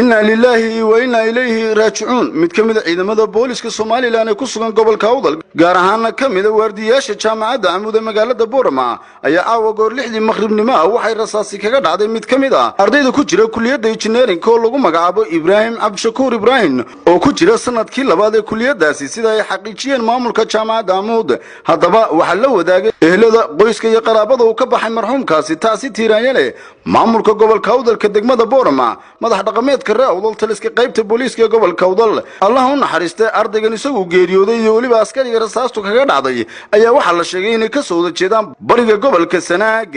Inna lilaahi wa inna ilayhi raajicuun. Mid ka mid a ciidamada booliska Somaliland ee ku sugan gobolka Awdal, gaar ahaana ka mida waardiyayaasha Jaamacadda Camuud ee magaalada Boorama, ayaa caawa goor 6dii maqribnimo ah waxay rasaasi kaga dhacday mid ka mid ah ardayda ku jira kuliyadda injineerinka oo lagu magacaabo Ibraahim Cabdishakuur Ibraahim, oo ku jira sanadkii labaad ee kuliyaddaasi, sida ay xaqiijiyeen maamulka Jaamacadda Camuud. Haddaba waxaa la wadaagay ehelada, qoyska iyo qaraabada uu ka baxay marxuumkaasi taasi tiiraanye leh maamulka gobolka Awdalka, degmada Boorama, madax dhaqameedka reer Awdal, taliska qaybta booliiska ee gobolka Awdal. Allah u naxariistay ardaygan isagu geeriyooday iyo weliba askariga rasaastu kaga dhacday ayaa waxaa la sheegay inay kasoo wada jeedaan bariga gobolka Sanaag.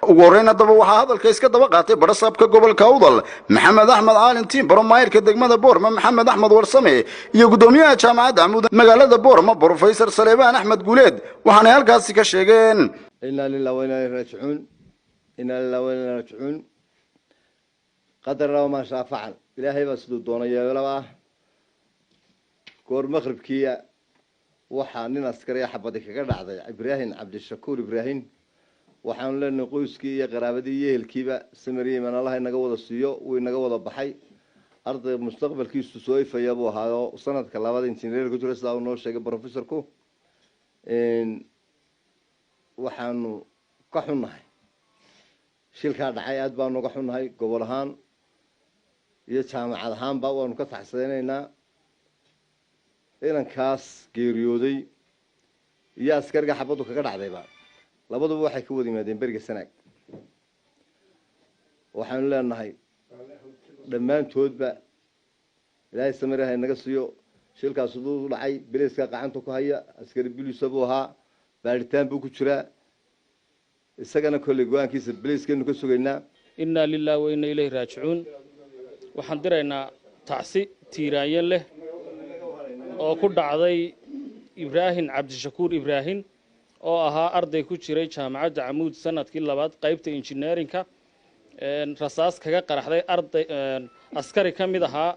Ugu horreyn haddaba waxaa hadalka iska daba qaatay barasaabka gobolka Awdal Maxamed Axmed Caalin Tiimbaro, maayirka degmada Boorama Maxamed Axmed Warsame iyo guddoomiyaha Jaamacadda Camuud magaalada Boorama Brofesor Saleebaan Axmed Guuleed, waxaanay halkaasi ka sheegeen: Inna lillahi wa inna ilayhi raajicuun, inna lillahi wa inna ilayhi raajicuun. Qadar Allahu maa shaa facal. Ilaahay baa siduu doonay yeelaba. Ah, goor maqribkiia waxaa nin askariya xabadi kaga dhacday Ibraahim Cabdishakuur Ibraahim. Waxaanu leenahay qoyskii iyo qaraabadii iyo ehelkiiba samir iimaan Allah inaga wada siiyo. Wuu inaga wada baxay. Arday mustaqbalkiisu soo ifaya buu ahaayo, sanadka labaad injineer ku jiro, sidaa uu noo sheegay professorku. Waxaanu ka xunnahay shilkaa dhacay, aada baanu uga xunnahay. Gobol ahaan iyo jaamacad ahaanba waanu ka taxsadeynaynaa inankaas geeriyooday iyo askariga xabaddu kaga dhacdayba. Labaduba waxay ka wada yimaadeen beriga Sanaag. Waxaanu leenahay dhammaantoodba Ilaahay samir ha inaga siiyo. Shilkaas siduu u dhacay biliiska gacanta ku haya. Askari biliisa buu ahaa, baaritaan buu ku jiraa. Isagana kolley go-aankiisa biliiskeenu ka sugaynaa. Innaa lillahi wa inna ilayhi raajicuun. Waxaan diraynaa tacsi tiiraanyo leh oo ku dhacday Ibraahim Cabdishakuur Ibraahim, oo ahaa arday ku jiray Jaamacadda Camuud sanadkii labaad, qaybta injineerinka. Rasaas kaga qaraxday arday askari ka mid ahaa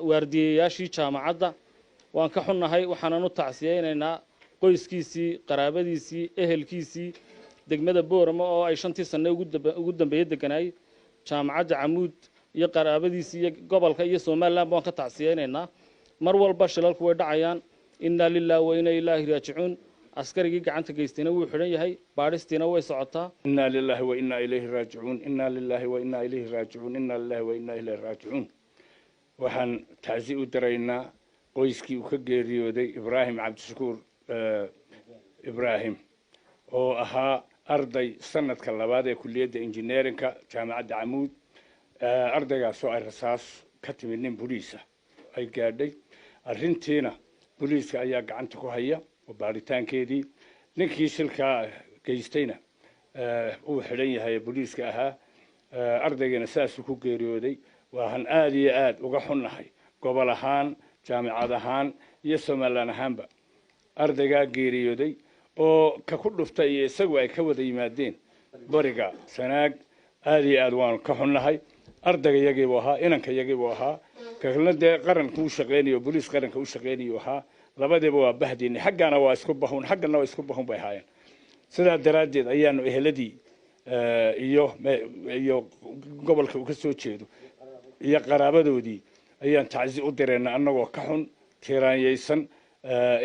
waardiyayaashii jaamacadda. Waan ka xunnahay, waxaanan u tacsiyeynaynaa qoyskiisii, qaraabadiisii, ehelkiisii, degmada Boorama oo ay 5tii sanne ugu dambeeyey deganaay, Jaamacadda Camuud iyo qaraabadiisii iyo gobolka iyo Somaliland waan ka tacsiyeynaynaa. Mar walba shilalku way dhacayaan. Innaa lillahi wa inna ilaahi raajicuun. Askarigii gacanta geystayna wuu xidhan yahay, baadhistiina way socotaa. Inna lillahi wa inna ilayhi raajicuun, inna lillahi wa inna ilayhi raajicuun, inna lillahi wa inna ilayhi raajicuun. Waxaan tacsi u diraynaa qoyskii uu ka geeriyooday Ibraahim Cabdishakuur Ibraahim, oo ahaa arday sanadka labaad ee kuliyadda engineerinka Jaamacadda Camuud. Ardaygaasoo ay rasaas ka timid nin boliisa ay gaadhay. Arrintiina boliiska ayaa gacanta ku haya oo baaritaankeedii. Ninkii shilkaa geystayna uu xidhan yahay, boliiska ahaa. Ardaygiina saasuu ku geeriyooday. Waxaan aada iyo aada uga xunnahay gobol ahaan, jaamicad ahaan iyo Somaliland ahaanba ardaygaa geeriyooday, oo ka ku dhuftay iyo isagu ay ka wada yimaadeen bariga Sanaag. Aada iyo aad waanu ka xunnahay. Ardayga yagiibuu ahaa, inanka yagiibuu ahaa, kalna dee qaranka u shaqeynayo, boliis qaranka u shaqeynayu ahaa. Labadiiba waa bahdiini. Xaggana waa isku bahun, xaggana waa isku bahun bay ahaayeen. Sidaa daraaddeed ayaanu eheladii iyo gobolka uu ka soo jeedo iyo qaraabadoodii ayaan tacsi u dirayna, annagoo ka xun, tiiraanyaysan.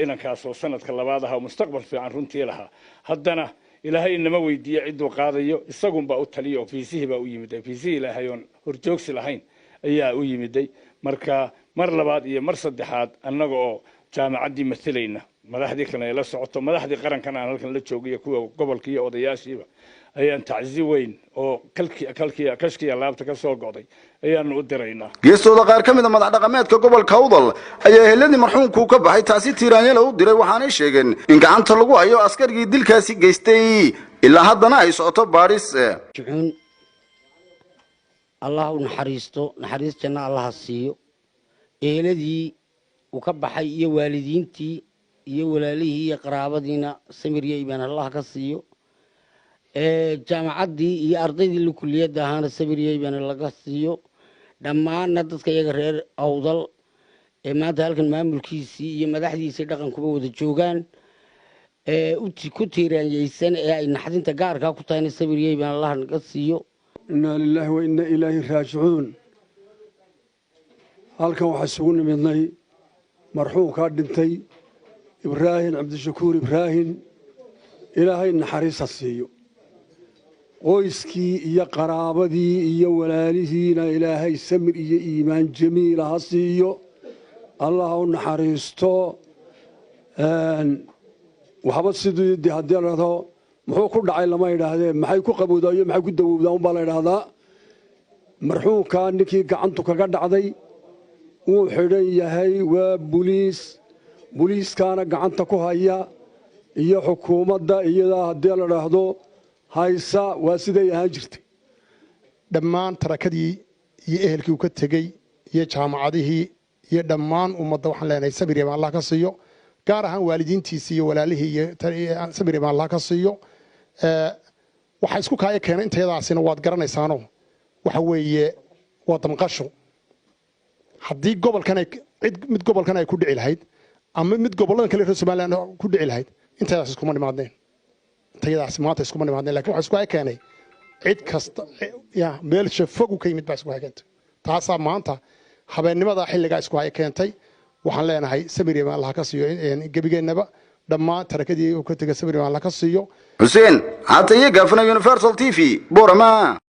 Inankaasoo sanadka labaad ahaa, mustaqbal fiican runtii lahaa, haddana Ilaahay inama weydiiye cidduu qaadayo, isagunbaa u taliya oo fiisihii baa u yimiday. Fiisihii Ilaahay oon horjoogsi lahayn ayaa u yimiday. Marka mar labaad iyo mar saddexaad, annaga oo jaamacaddii matalayna, madaxdii kalena ay la socoto, madaxdii qarankan aan halkan la joogiyo, kuwa gobolka iyo odayaashiiba, ayaan tacsi weyn oo kalkiya kashkiya laabta ka soo go'day ayaanu u diraynaa. Geestooda qaar ka mid a madax dhaqameedka gobolka Awdal ayaa eheladii marxuumkuu ka baxay tacsi tiiraanyala u diray, waxaanay sheegeen in gacanta lagu hayo askarigii dilkaasi geystay, ilaa haddana ay socoto baadhis. Jucuun. Allah u naxariisto, naxariis janno Allaha siiyo. Eheladii uu ka baxay iyo waalidiintii iyo walaalihii iyo qaraabadiina samir iyo iimaan Allah ka siiyo. Jaamacaddii iyo ardaydii la kuliyadda ahaana samir iyo iimaan laga siiyo. Dhammaanna dadka iyaga reer Awdal ee maanta halkan maamulkiisii iyo madaxdiisii dhaqankuba wada joogaan ee ku tiiraanyeysan ee ay naxdinta gaarkaa ku tahayna samir iyo iimaan Allah naga siiyo. Inaa lilaahi wa inna ilaahi raajicuun. Halkan waxaa isugu nimidnay marxuumkaa dhintay, Ibraahim Cabdishakuur Ibraahim. Ilaahay naxariis ha siiyo qoyskii iyo qaraabadii iyo walaalihiina. Ilaahay samir iyo iimaan jamiila ha siiyo. Allah ha u naxariisto. Waxba sidii de haddii la dhahdo muxuu ku dhacay lama idhaahdee, maxay ku qabowdaa iyo maxay ku dawowdaa unbaa la idhaahdaa. Marxuumkaa ninkii gacantu kaga dhacday wuu xidhan yahay, waa buliis, buliiskaana gacanta ku haya iyo xukuumadda iyadaa haddii la dhaahdo haysa. Waa siday ahaan jirtay. Dhammaan tarakadii iyo ehelkii uu ka tegey iyo jaamacadihii iyo dhammaan ummadda waxaan leenahay samir iyo Allah ka siiyo, gaar ahaan waalidiintiisii iyo walaalihii iyo samir iyo Allah ka siiyo. Waxa isku kaaya keenay intayadaasina waad garanaysaano, waxa weeye waa damqasho. Haddii gobolkan ay cid mid gobolkan ay ku dhici lahayd ama mid gobolladan kale reer Somaliland ku dhici lahayd, intayadaas iskuma nimaadneen, intayadaas maanta iskuma nimaadneen. Lakin waxa isku kaaya keenay cid kasta ya meel shafogu ka yimid baa isku haya keentay. Taasaa maanta habeennimada xilligaa isku haya keentay. Waxaan leenahay samir iyo Allah ka siiyo gebigeennaba, dhammaan tarakadii uu ka tegay samir iyo Allah ka siiyo. Xuseen Cataye Gaafana, Universal TV, Boorama.